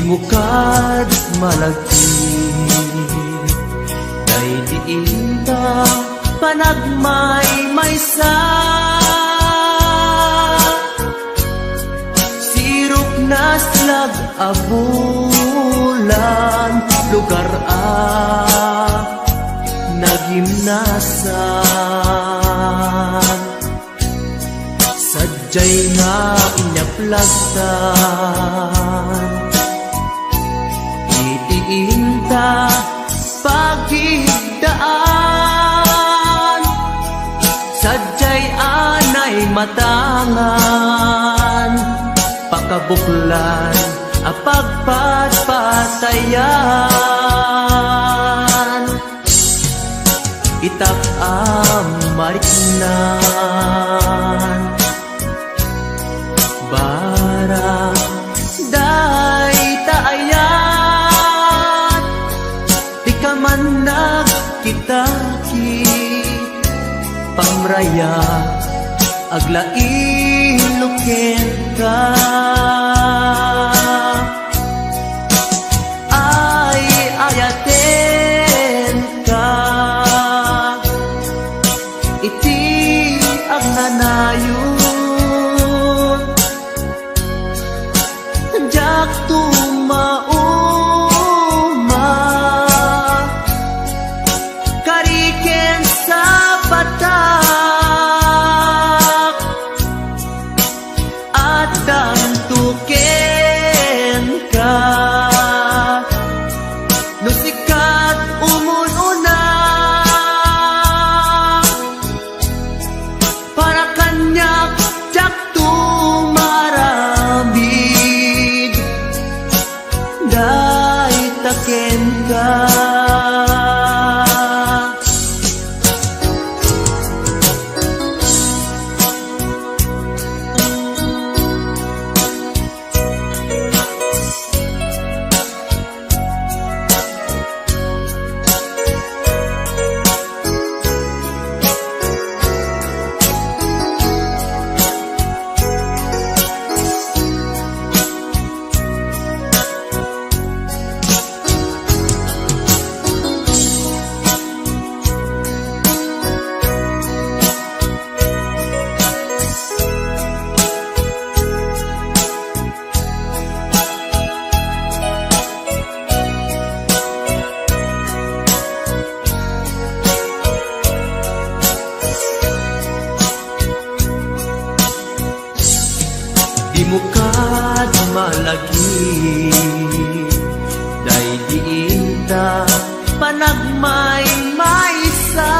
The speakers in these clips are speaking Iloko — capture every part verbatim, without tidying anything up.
Mukad malagip, daydi inta panagmaymaysa. Sirok naslag a bulan, lugar a nagimnasan. Sadiay nga inyaplag ta iti inta pagiddaan. Sadiay anay matangan, pakabuklan a pagpatpatayan. Itak a mariknan, barang dayta ayat, di ka man nagkitaki, pamraya, aglailo kenka. Ay, ayatenka iti agnanayon. Diak tumauma, kari ken sapatak. Addanto kenka, no sika ti umun-unak. Para kaniak, diakto maaramid. Dayta kenka. Dimo kad malagip, daydi inta panagmaymaysa.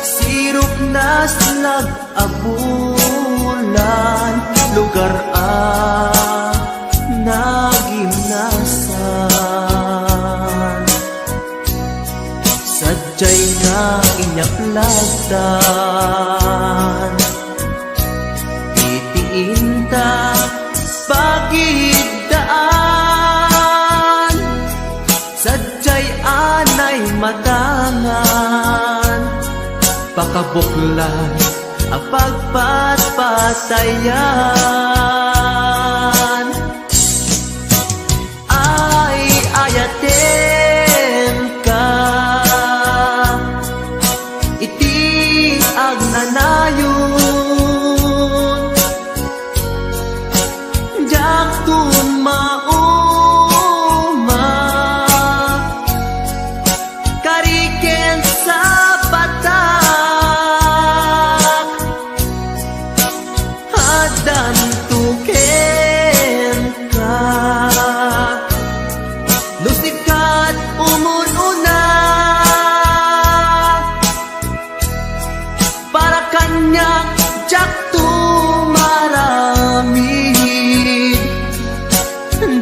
Sirok naslag a bulan, lugar a nagimnasan. Sadiay nga inyaplag ta iti inta pagiddaan. Sadiay anay matangan, pakabuklan a pagpatpatayan. Ay, ayatenka iti agnanayon. Diakto mauma, kari ken sapatak. Addanto kenka, no sika ti umun-unak. Para kaniak, diakto maaramid.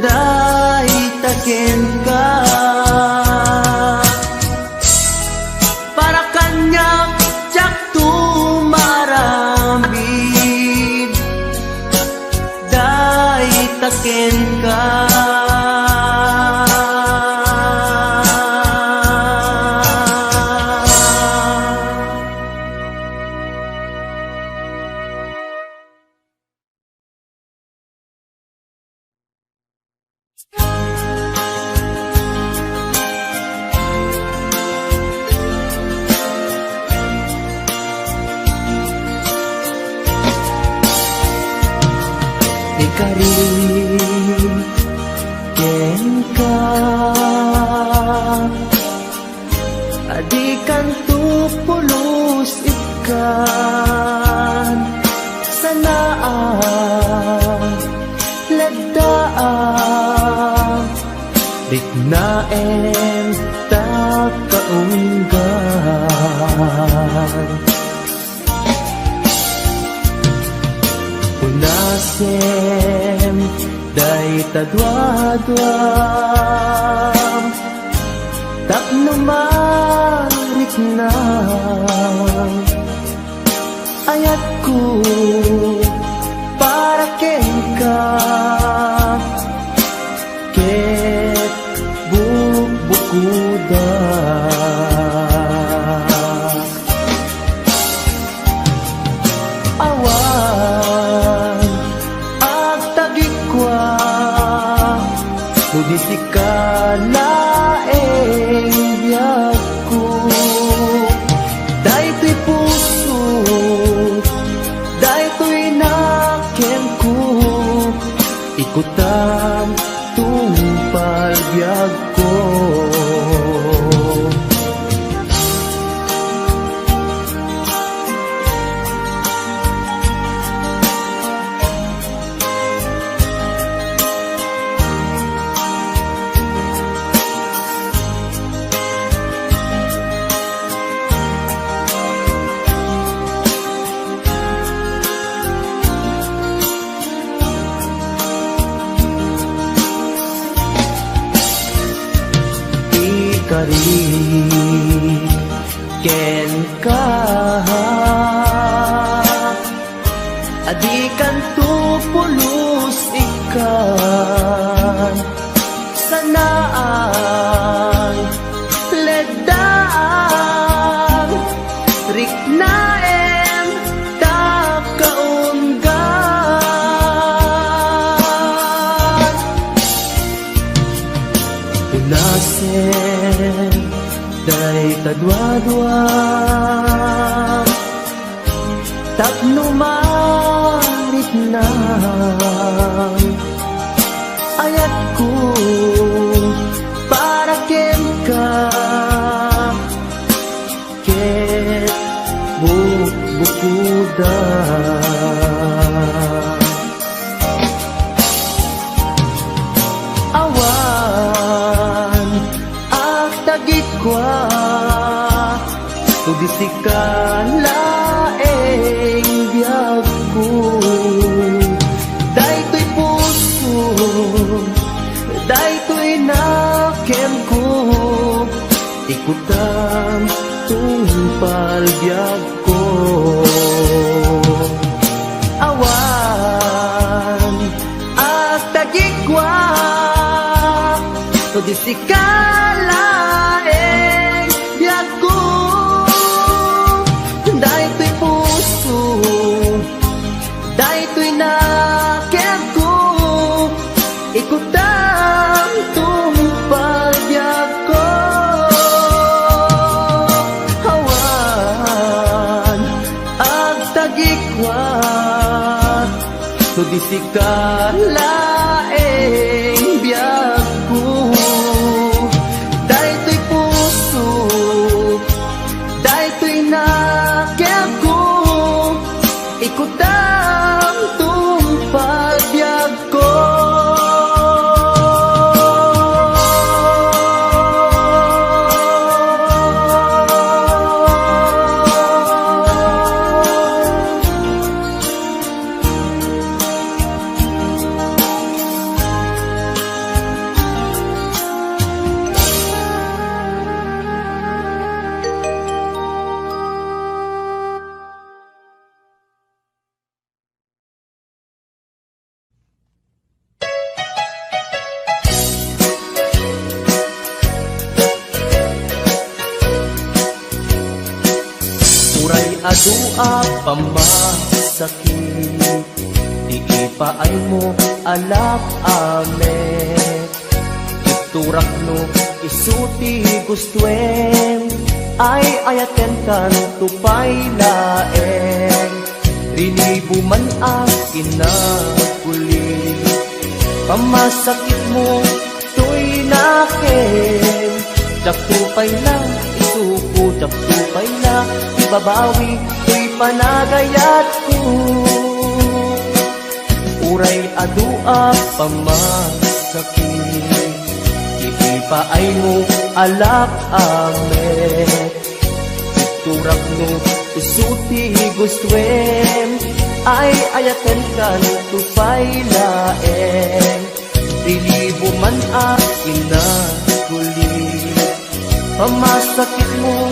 Dayta kenka. Para kaniak, diakto maaramid. Dayta kenka. Ikari kenka, a dikanto pulos ikkan, sanaak, leddaak, riknaem ta kaunggan. Unasem dayta duaduam tapno mariknam. Ayatko para kenka ket bukbukodak. Awan agtagikua no di sika laeng biagko. Daytoy puso, daytoy nakemko, ikutam tungpal biagko. Ikari kenka, a dikanto pulos ikkan, sanaak, leddaak, riknaem ta kaunggan. Unasem dayta duadua tapno mariknam. Ayatko para kenka ket bukbukodak. Awan agtagikua no di sika laeng biagko. Daytoy puso, daytoy nakemko, ikutam tungpal biagko. Awan agtagikua no di sika laeng biagko. Daytoy puso, daytoy nakemko, ikutam tungpal biagko. Awan agtagikua no di sika laeng biagko. Daytoy puso, daytoy nakemko, ikutam tungpal biagko. Uray adu a pammasakit, ti ipaaymo a lap-amek. Iturak no isu ti gustoem, ay-ayatenkanto pay laeng. Rinibo man a kinaguli, Masakit mo, toy naken. Diak to pay la isuko, diak to pay la ibabawi, toy panagayat ko. Uray adu a pamasakit, iti paay mo alak amet. Turak no isu ti gustuem, ay-ayatenkan to pay laeng. Rilibo man a kinaguli, pamasakit mo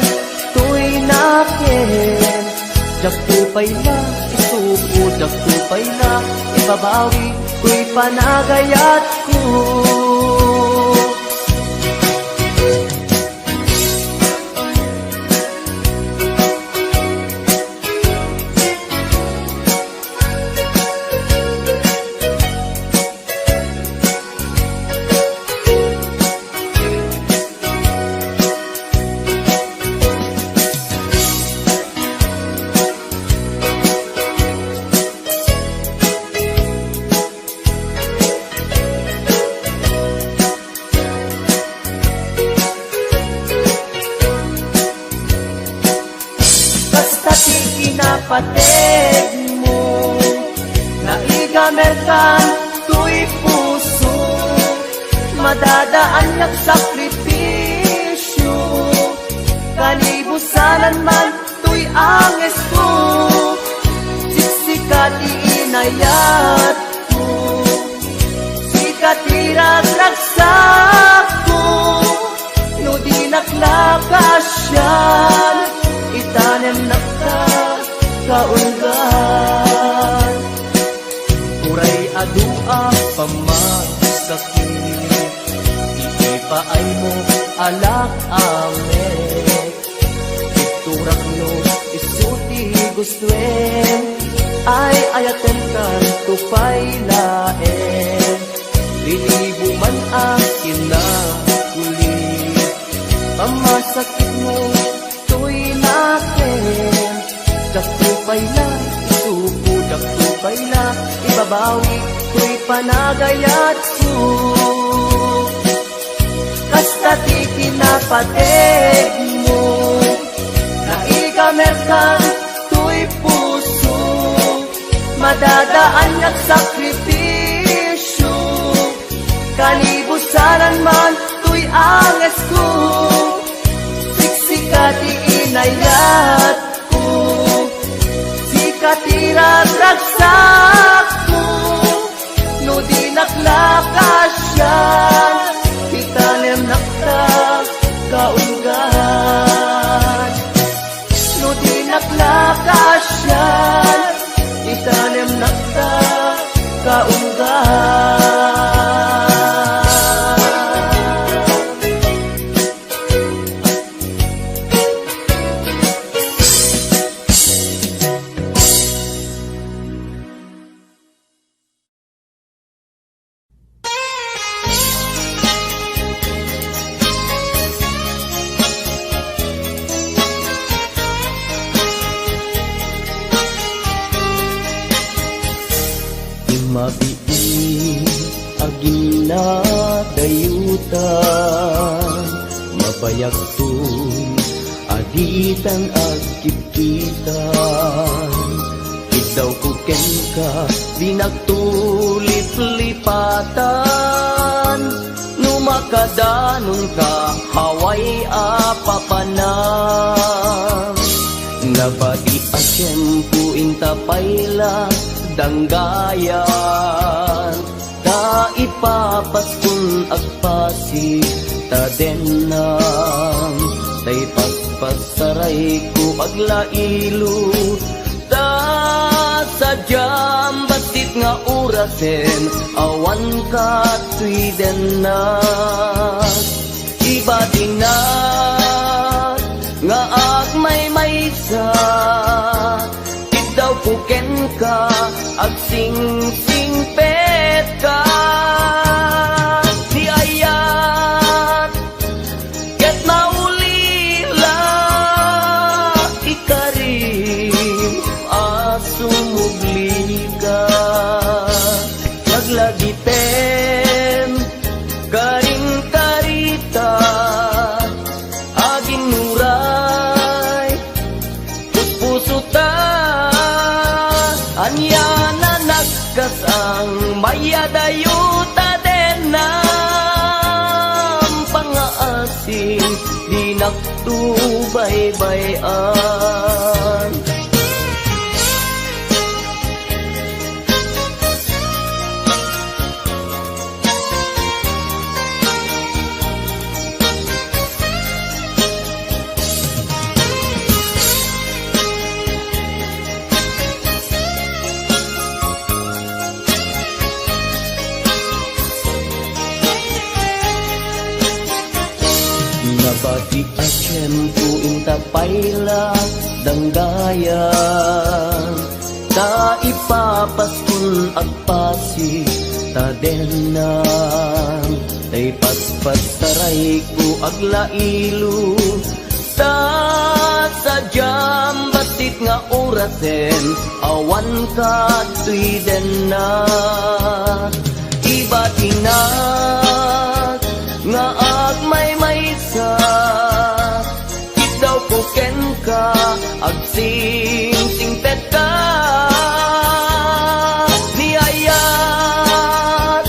toy naken. Diak to pay la isuko, diak to pay la ibabawi, toy panagayat ko. Kasta ti kinapateg mo, naigamerkan toy puso, madadaan nga sakripisyo, kanibusanan man toy angesko, siksika ti inayatko, sika ti ragragsakko, no dinak la kasian, itanemnak ta kaunggan. Uray adu a pamasakit, iti paay mo alak amet. Turak no isu ti gustuem, ay-ayatenkan to pay laeng. Rinibo man a kinaguli, pamasakit mo toy naken. Diak to pay la isuko, diak to pay la ibabawi, toy panagayatko. Kasta ti kinapateg mo, naigamerkan toy puso, madadaan nga sakripisyo, kanibusanan man toy angesko, siksika ti inayatko, sika ti ragragsakko, no dinak la kasian, itanemnak ta kaunggan. No dinak la kasian, itanemnak ta kaunggan. Mabiit a ginadayutan, mabayagton a ditan agkitkitan. Iddawko kenka, dinak to liplipatan. No makadanonka, awan a papanan. Nabati a tiempo, inta pay la danggayan. Ta ipapaskon agpasig ta dennam, ta ipaspasarayko aglailo. Ta sadiam bassit nga orasen, awanka toy dennam. Ibatinak nga agmaymaysa, iddawko kenka, agsingsingpetka. Ti ayat ket naulila, ikarim a sumublika. Aglagipem Mayat a dennam pangngaasim, dinakto baybay-an. Nabati a tiempo inta pay la danggayan, ta ipapaskon agpasi ta dennam, ta ipaspassarayko aglailo, ta sadiam bassit nga orasen, awan kadtoy denna. Ibatinak nga agmaymaysa, kidawko kenka, agsingsingpetka. Ni ayat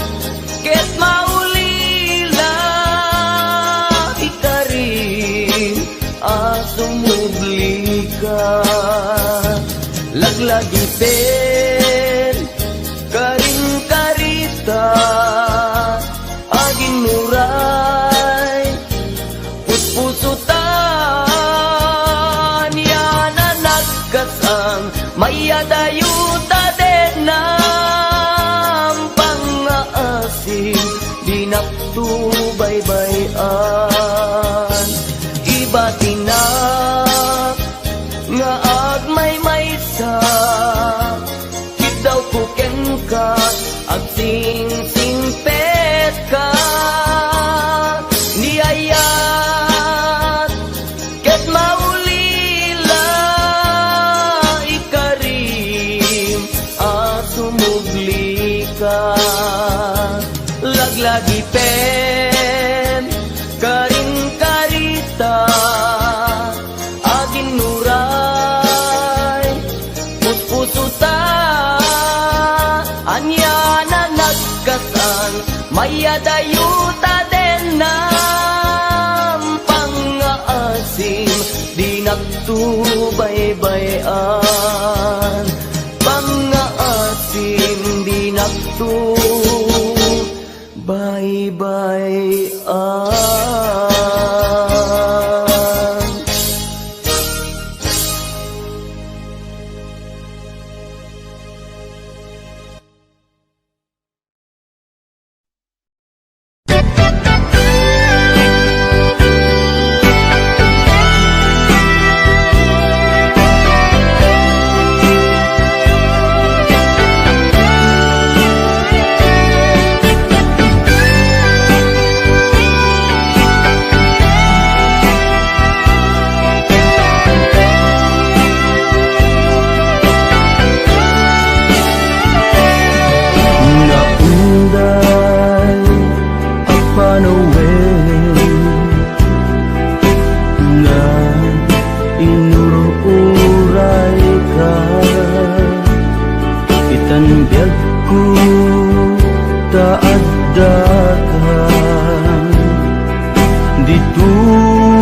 ket maulila, ikarim a sumublika. Laglagipen, karinkarita, aginnuray, puspusotan, yan a nagkasan, mayadayo ta dennam pangngaasim, dinakto baybay-an. Ibatinak nga agmaymaysa, kidawko kenka, agsingsingpetka. Ni ayat ket maulila, ikarim a sumublika. Laglagipen, karinkarita, aginnuray, puspusotan, ania a nagkasan, mayadayo ta dennam pangngaasim, dinakto baybay-an, pangngaasim, dinakto baybay-an. Naunday a panawen, nga inur-urayka, itan biagko ta addaka. Ditoy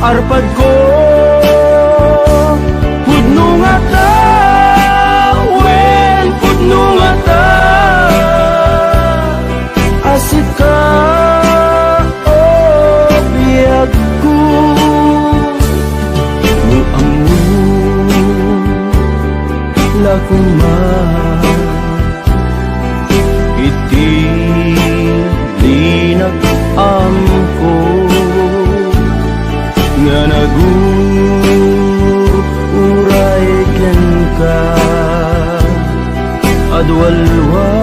arpadko, pudno ngata, wen pudno ngata, a sika, o biagko, no ammo la koma iti linag-amko nga nagur-uray kenka. Adualua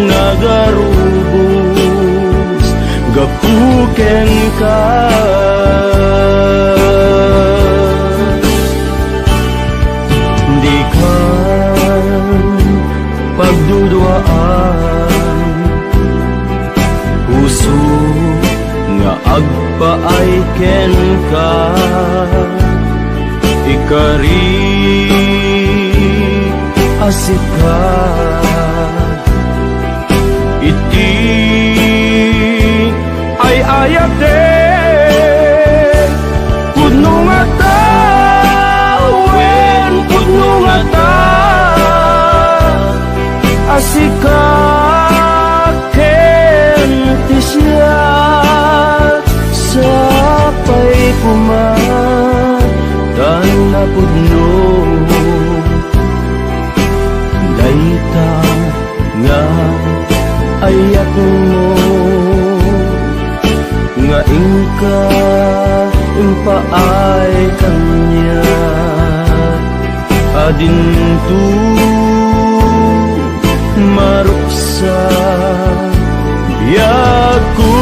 nga garubos gapu kenka. Dikan pagduduaan, puso nga agpaay kenka. Ikari a sika. Iti ay-ayatek, pudno ngata, wen pudno ngata, a sika ken ti siak, sapay koma ta napudno dayta nga ayatmo, nga inka impaay kaniak a dinto maruksa biagko.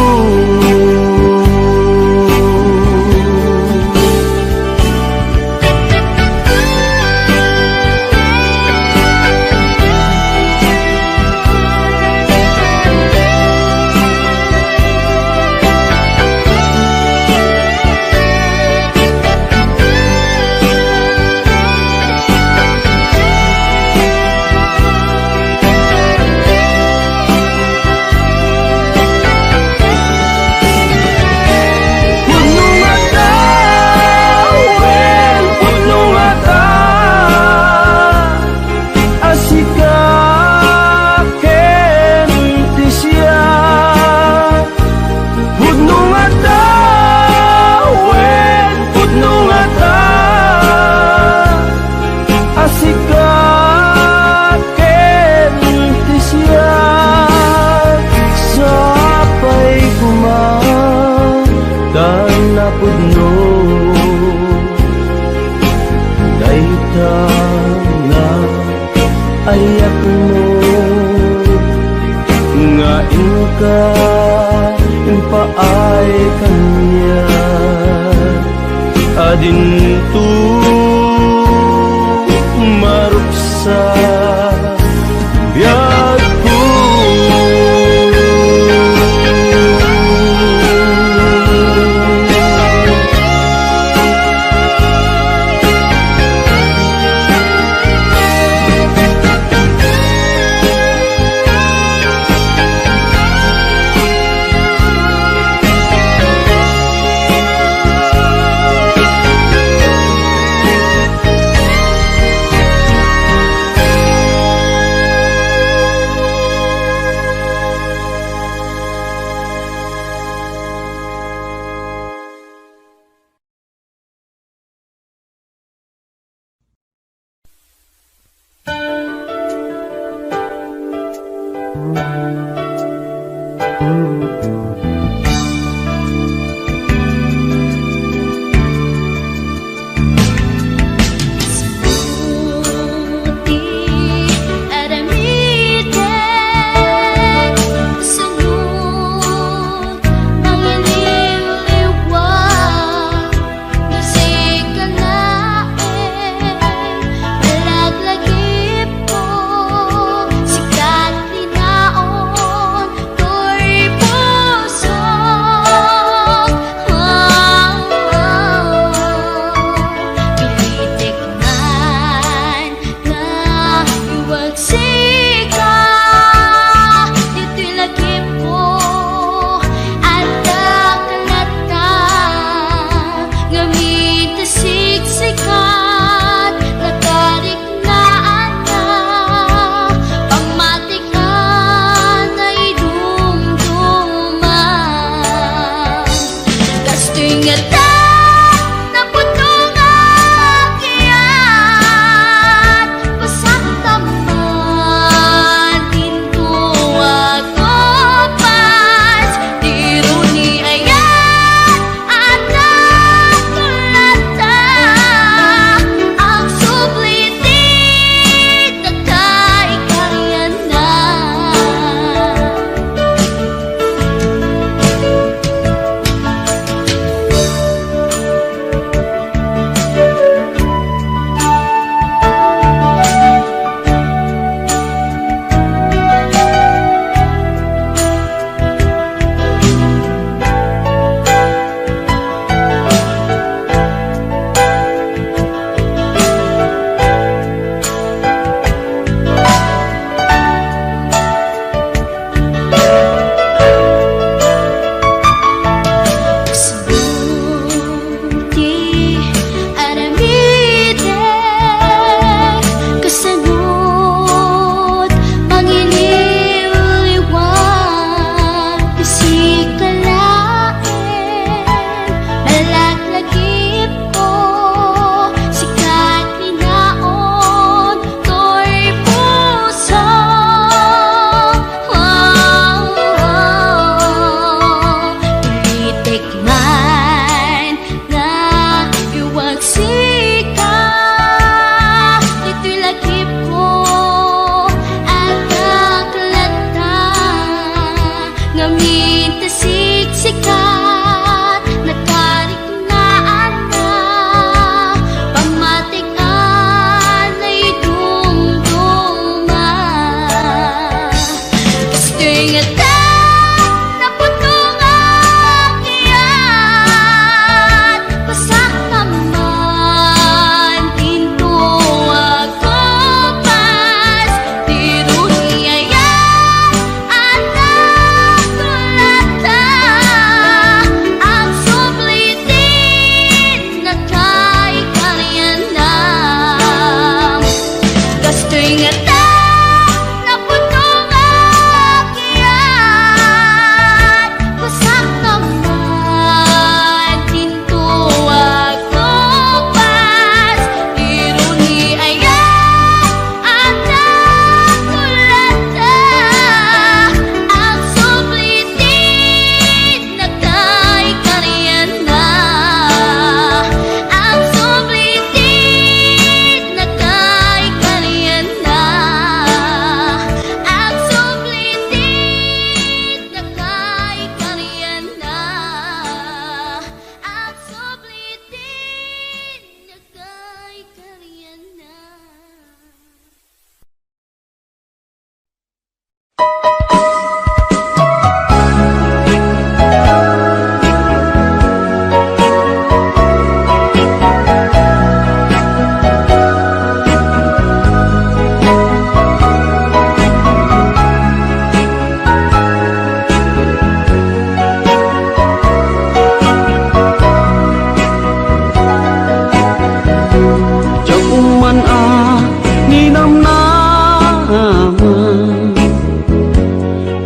Pudno ngata, wen, pudno ngata, a sika ken ti siak. Pudno ngata, wen, pudno ngata, a sika ken ti siak, sapay koma ta napudno dayta nga ayatmo, nga inka impaay kaniak a dinto maruksa biagko.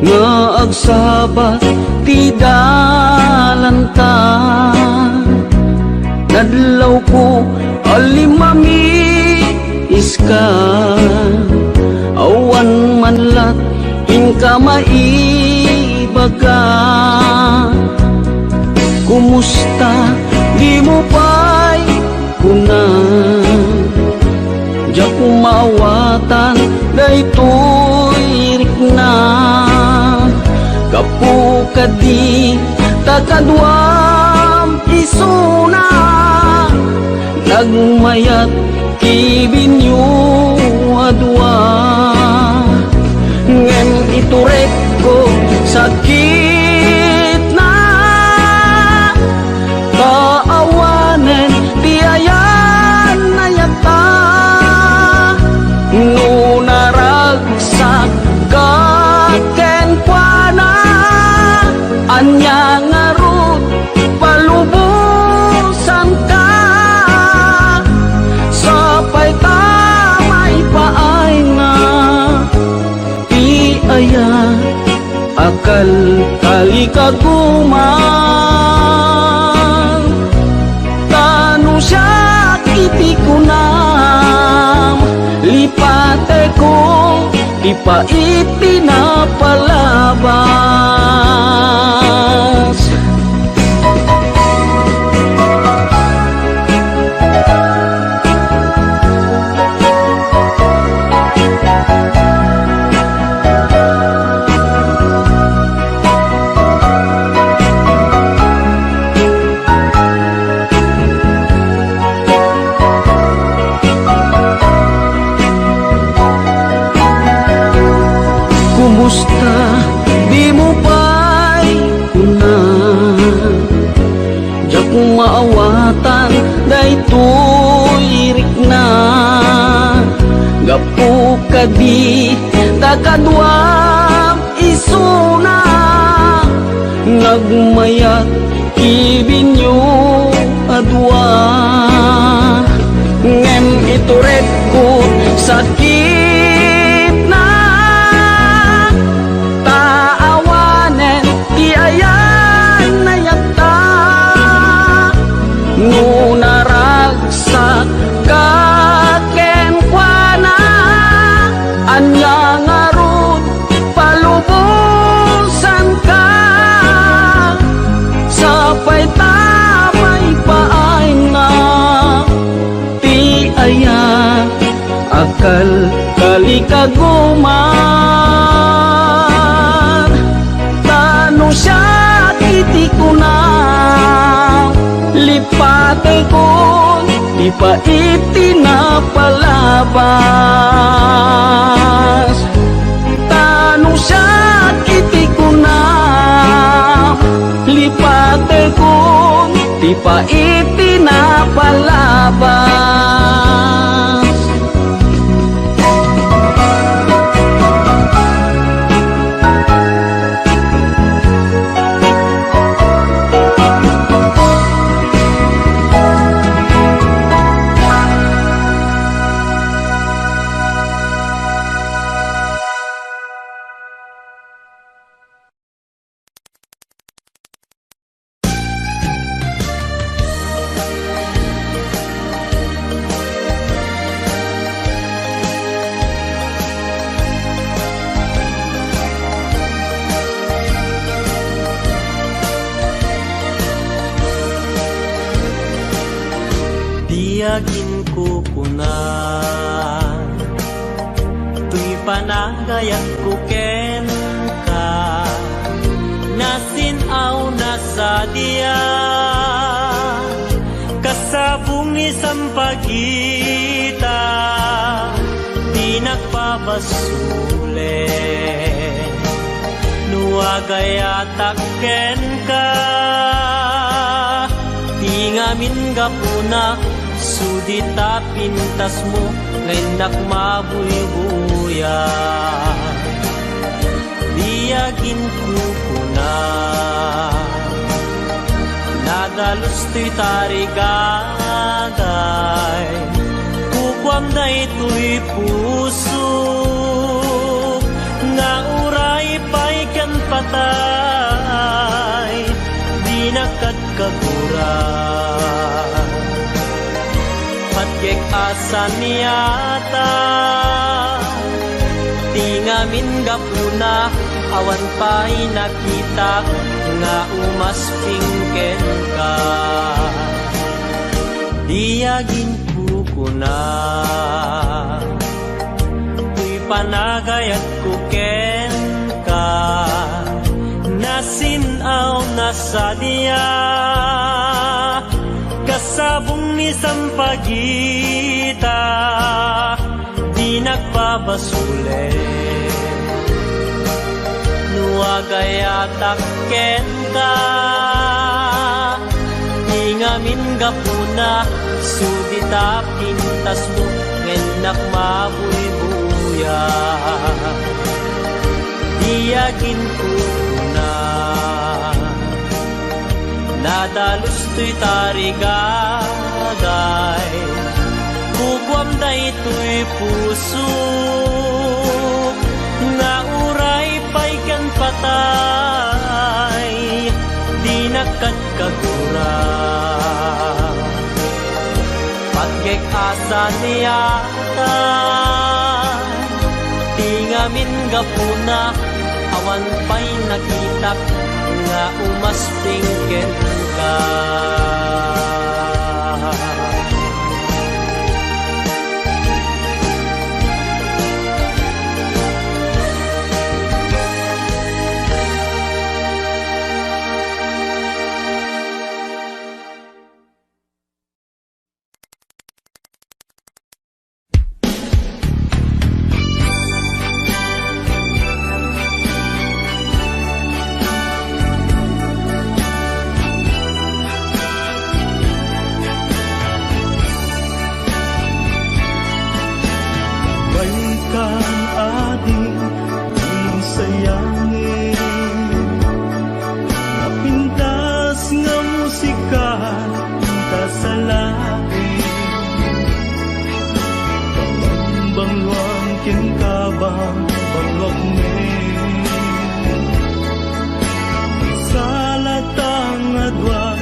nga agsabat ti dalanta. Nadlawko a limmamiska, awan man lat inka maibaga. Kumusta? Dimo pay kuna. Diak maawatan daytoy rikna. Gapu kadi ta kaduam isuna, nagmayat ti binio a dua. Ngem iturekko sakitna, ta awanen ti ayan-ayatta. No naragsak ka kenkuana, ania ngarud palubosanka? Sapay ta maipaayna ti aya a kalkalikaguman. Ta no siak iti kunam, lipateko ti pait ti napalabas. Kumusta? Dimo pay kuna. Diak maawatan daytoy rikna. Gapu kadi ta kaduam isuna, nagmayat ti binio a dua. Ngem iturekko sakitna, ta awanen ti ayan-ayatta. No naragsak ka kenkuana, ania ngarud palubosanka? Sapay ta maipaayna ti aya a kalkalikaguman. Ta no siak iti kuna, lipatekon ti pait ti napalabas. Ta no siak iti kuna, lipatekon ti pait ti napalabas. Diak inkukuna, toy panagayatko kenka, nasin-awna sadiak, kasabong ni sampagita, dinak pabasolen. No agayatak kenka, ti ngamin gapuna, sudi ta pintasmo nga innak mabuybuya. Diak inkukuna, nadalus toy tarigagay, kukuam daytoy pusok, patay, dinak kadkagura. Patgek a saniata, ti ngamin gapuna, awan pay nakitak nga umasping kenka. Diak inkukuna, toy panagayatko kenka, nasin-aw na sadiak, kasabong ni sampagita, dinak pabasolen. No agayatak kenka, ti ngamin gapuna, sudita pintasmo, ngem nak mabuybuya. Diak inkukuna, nadalus toy tarigagay, kukuam daytoy puso, nga uray pay ken patay, dinak kadkagura. Patgek a saniata, ti ngamin gapuna, awan pay nakitak nga umasping kenka. Baikan adi, unong sayangin, napintas nga musika, inta sa langit. Bangluang ken kabang, bangluak met. Salata nga dua,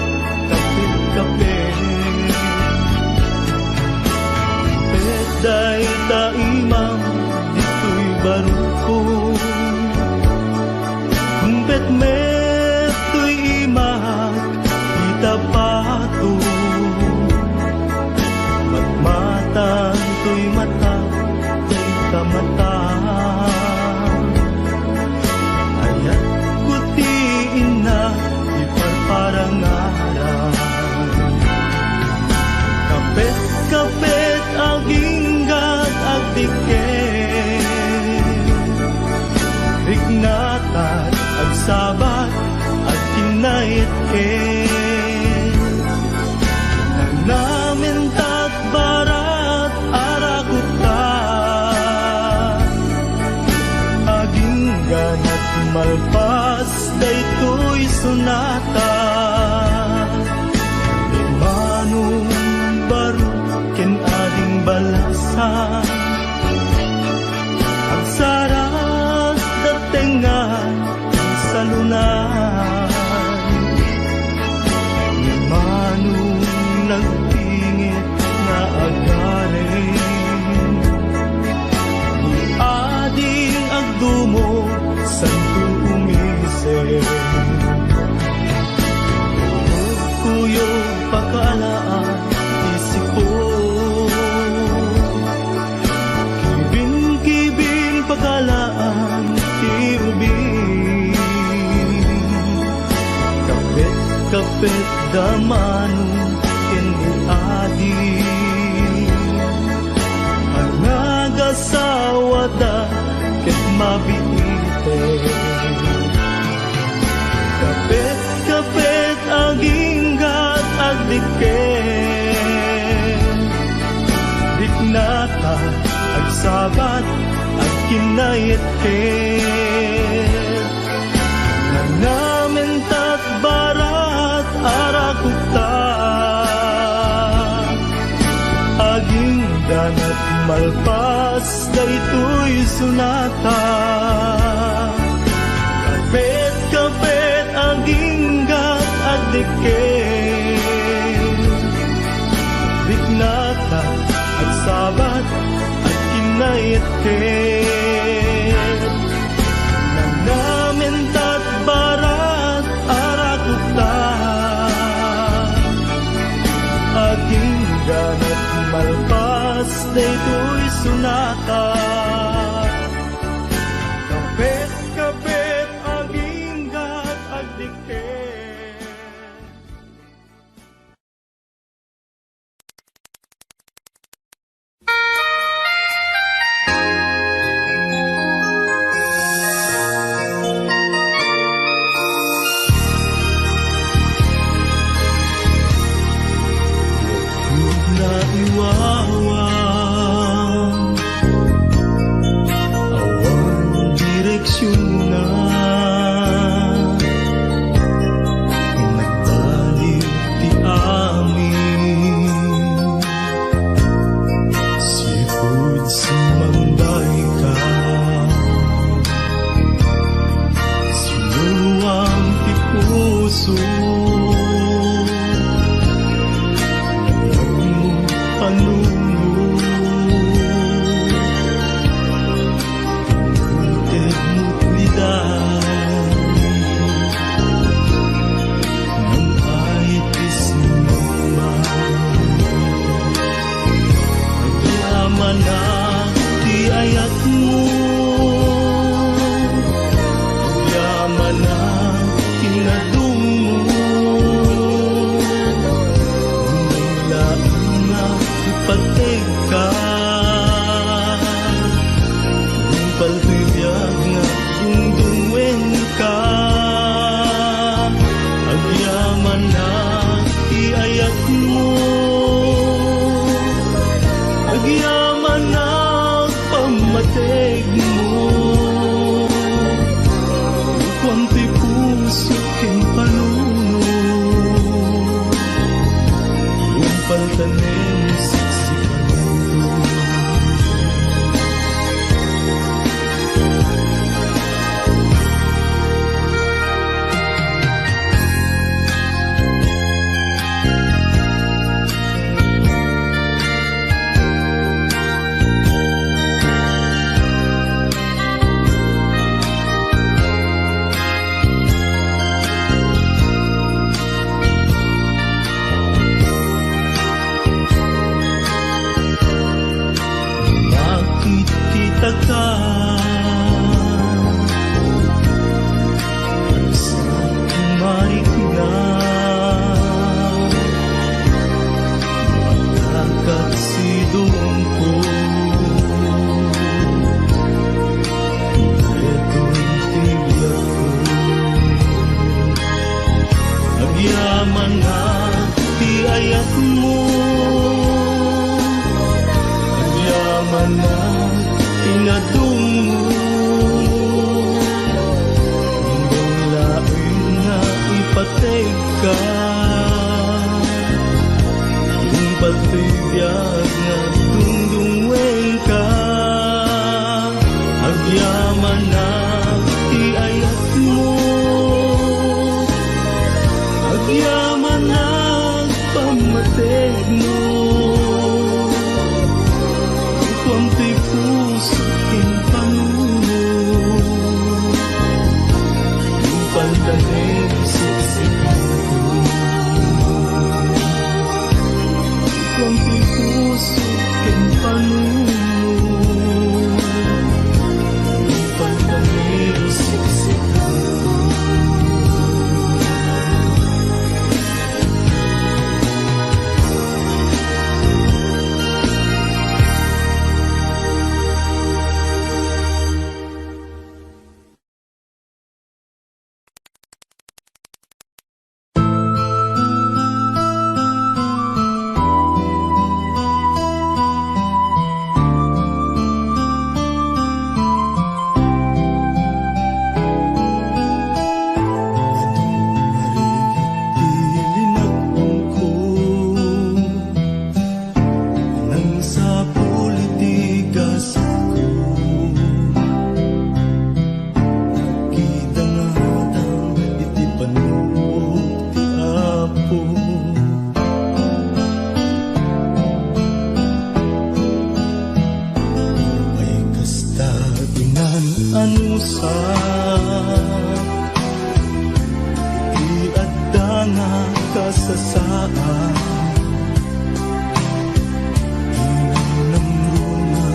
kapit-kapit. Ket dayta imam ditoy barukko. Ket met toy imak ita pato. Matmatan toy mata, dayta mata. Ayatko ti inna, ti parparangaran. Kapet-kapet aginggat agdikket. Riknatat, agsabat, agkinnait ket nagnamintat barat a rakupta. Agingganat malpas daytoy sonata. Ni Manong Barok ken Ading Balasan. Agsarasda tengnga ti salunay. Ni Manong nagpingit nga agaring. Ni Ading agdumog, santo umisip. Kuyog pakaalaan ti sipon. Kibin-kibin pakaalaan ti ubing. Kapet-kapet da Manong ken ni Adi. Anagasawada ket mabiiten. Kapet-kapet aginggat agdikket. Riknatat, agsabat, agkinnait ket nagnamintat barat a rakupta. Agingganat malpas daytoy sonata. Kapet Ket nanamintat barat a rakupta, agingganak malpas daytoy sonata. Kapet-kapet aginggat agdikket. Naiwawa, awan direksionna. Nagbaliw ti amin. Sipud sumangbayka, sinuluam ti puso. Panunot. Tedmo ti dayta, ngem ay ti sinumang. Agyamanak ti ayatmo, agyamanak ti nadummo. Laeng nga ipategka, nupal ti biag nga agdungdungngoenka. Agyamanak ti ayatmo, agyamanak pammategmo. Kuan ti puso ken panunot, nupal tanem siksikayo. Makitkitak, sa marikna, makakat sidongko. Detoy ti biagko. Agyamanak ti ayatmo, agyamanak ti nadummo. Imbag laeng nga ipategka, nupal ti biag nga agdungdungngoenka. Agyamanak ti ayatmo, agyamanak pammategmo. Kuan ti puso ken panunot, nupal tanem siksikayo. Kuan ti puso ken panunot, nupal tanem Ti adda nga kasasaan, inamnamron nga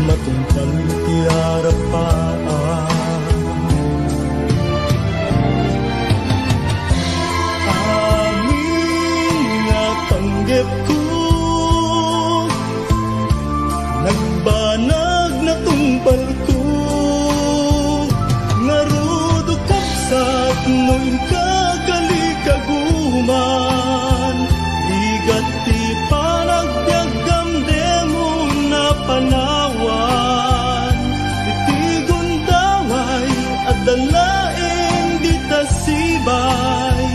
matungpal ti arapaan. Amin nga panggepko, nagbanag natungpalko, ngarud, o kabsat, no inka kalikaguman, ligat ti panagbiagam demon a panawan. Iti gundaway, adda laeng dita sibay,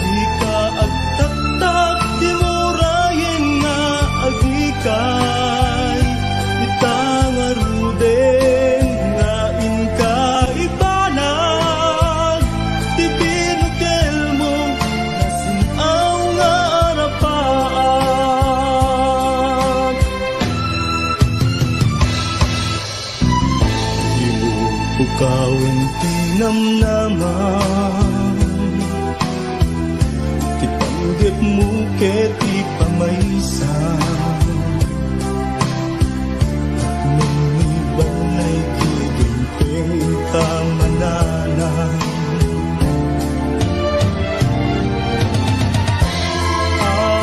dika agtaktak, dimo rayen nga agikay. Ita ngaruden nga inka ibanag, ti binukelmo, nasin-aw nga arapaan. Dimo pukawen ti namnamam, ti panggepmo ket ti pamaysa. Tapno ni balay, ti dimtengta mananam.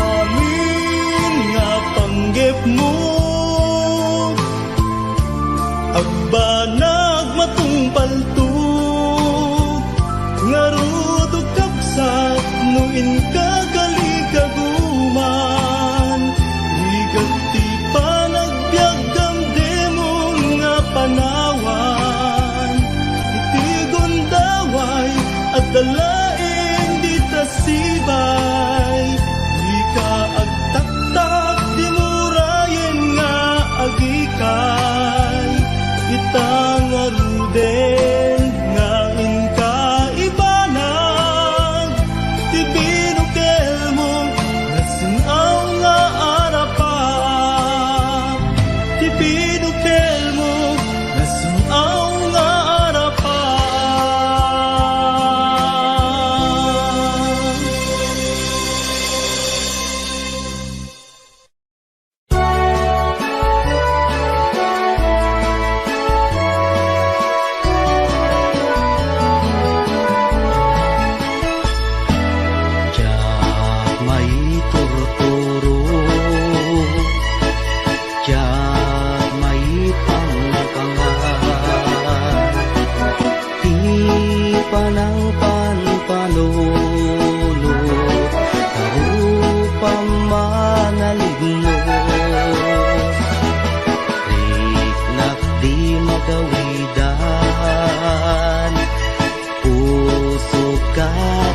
Amin nga panggepmo, agbanag matungpalto, ngarud, o kabsat, no inka kalikaguman, ligat ti panagbiagam demon nga panawan. Iti gundaway, adda laeng dita sibay, dika agtaktak, dimo rayen nga agikay. Ita ngaruden nga inka ibanag, ti binukelmo, nasin-aw nga arapaan. Ti binukelmo, nasin-aw nga arapaan. Diak maiturturo, diak maipangpangan. Ti panangpanpanunot, karupam manaligno. Riknak di magawidan, pusok a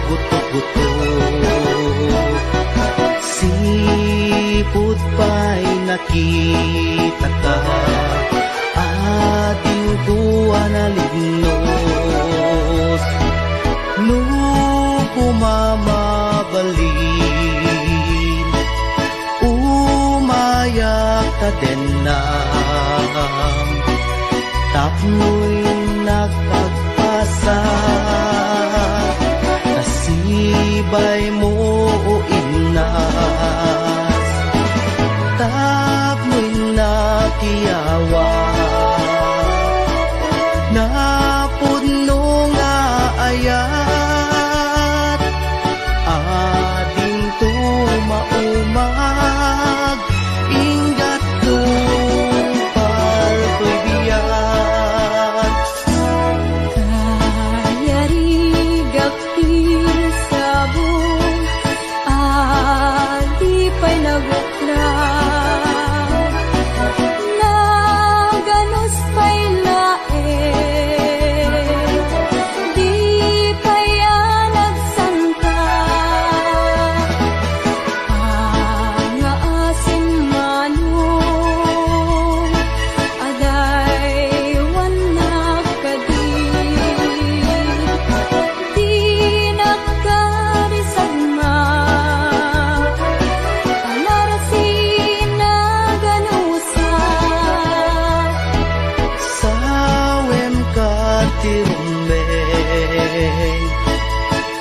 gutgutok. Sipud pay nakitaka, adiwko a nalignos. No koma mabalin, umayak ta dennam. Tapno innak agpasa, ta sibay mo o innas. Tapno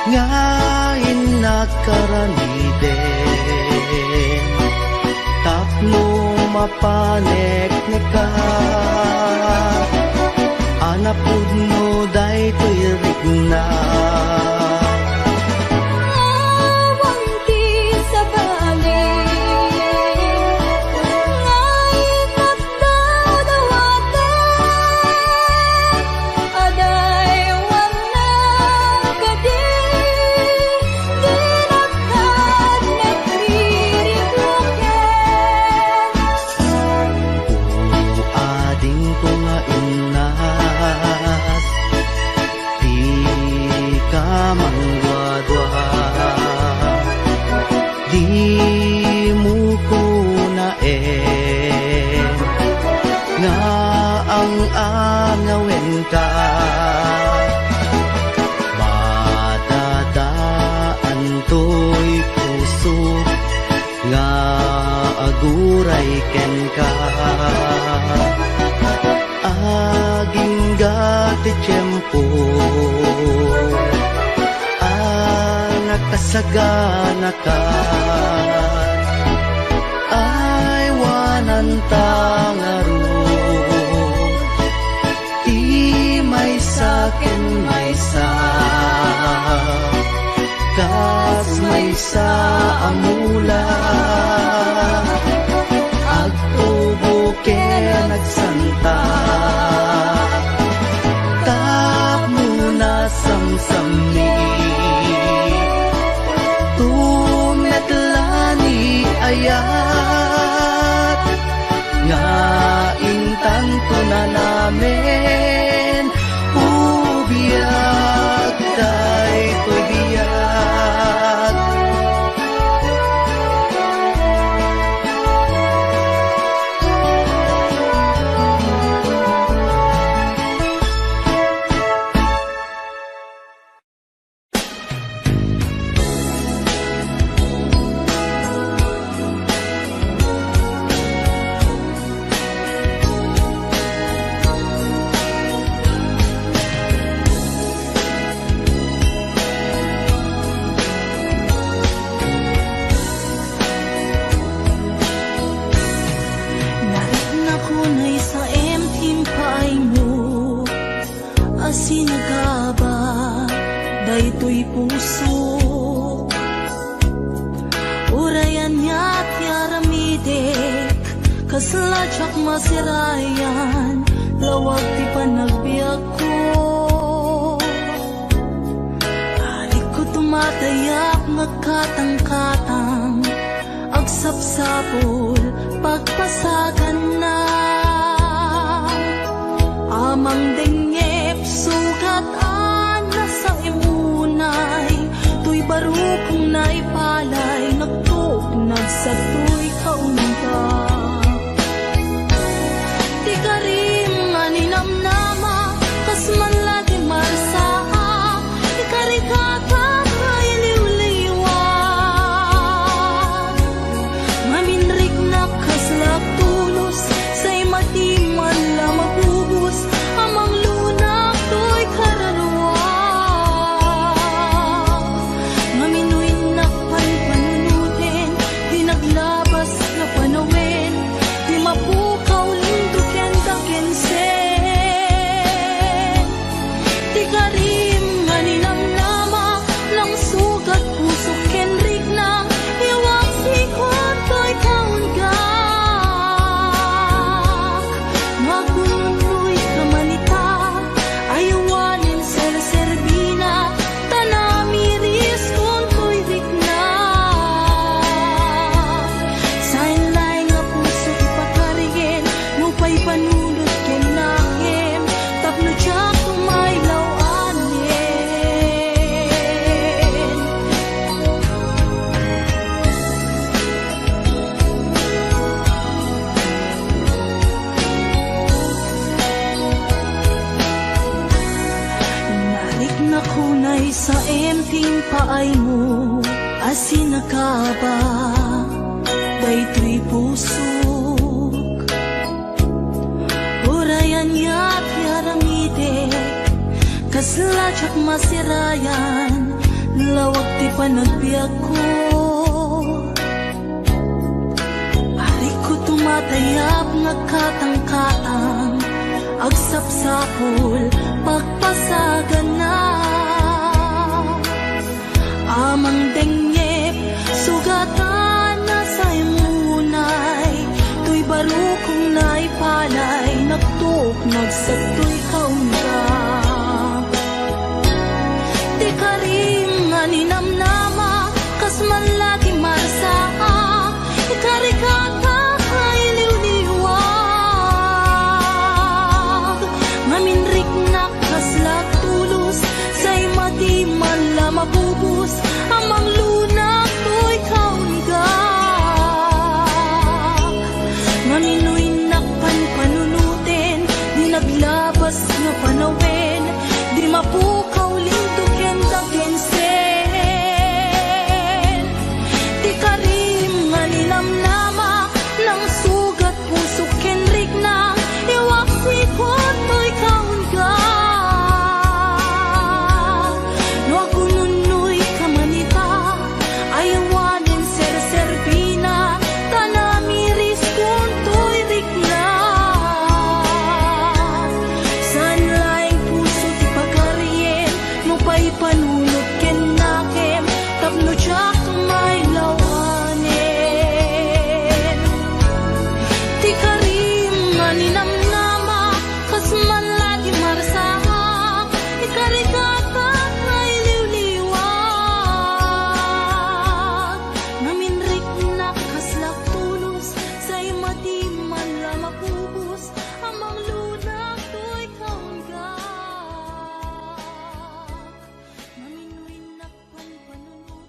nga innak aramiden tapno mapanekneka a napudno daytoy rikna. Awan ti sabali nga innak dawdawaten, adaywanna kadi, dinak kad nagririkloken. O adingko nga innak, dika mangduadua. Dimo kunaen nga ang-angawenka. Madadaan toy puso nga aguray kenka. Agingga ti tiempo a nakasaganaka, aywananta ngarud ti maysa ken maysa kas maysa a mula. Agtubo ken agsanta tapno nasamsammi. Tumetla ni ayat nga intanto nanamen. O biag, daytoy biag. Nariknak unay sa M T paaymo a sinagaba daytoy puso. Uray ania ti aramidek, kasla diak masirayan, lawag ti panagbiagko. Adikko tumatayak, nagkatangkatang, agsapsapul, pagpasaganna. Amang dengngep, sugat a nasaem unay, toy barukong naipalay, nagtuok, nagsatoy kaunggap. Ti karim nga ninamnama, kas man la ti marsaak, ikarikata nga iliwliwa. Ngamin riknak kasla tulos, sa imati man la mabubos, a manglunak toy kararua. Ngamin no innak panpanunuten, ti naglabas nga panawen, ti mapukaw lindoken dakensen. Ti karim nga ninamnama, nangsugat pusok ken rikna, iwak sikuan toy kaunggak. Makunnoy ka man ita, aywanen serserbina, ta namiris kuntoy rikna. Saan laeng a puso ti pakarien, no paipanunot ken nakem, tapno diak tumaylaw anen. Nariknak unay sa M T paaymo a sinagaba daytoy pusok. Uray ania ti aramidek, kasla diak masirayan, Lawag ti panagbiagko, arigko tumatayab nga katangkatang, agsapsapul, pagpasagana. Amang dengngep, sugatan a saymunay, toy barukong naipalay, nagtuok, nagsagtoy kaunga. Ti karim nga ninamnama, kas man la ti marsaak, ikarigata a iliwliwag. Ngamin riknak kasla tulos, say madi man la mabubos, a manglunak toy kaunga. Ngamin no innak panpanunuten, di naglabas nga panawen, di mapukaw linto ken dagensen. Ti karim nga ninamnama, nangsugat pusok ken rikna, iwaksikon toy kaunga. No agununnoy ka man ita, aywanen serserbina, ta namiriskon toy rikna. Saan laeng puso ti pagarien, no paipanunot kennakem, tapno diak mailawanen. Ti karim nga ninamnama, kas man la ti marsaak, ikarigata a iliwliwag. Ngamin riknak kasla tulos, say madi man la mabubos, a manglunak toy kaunga. Ngamin no innak panpanunot.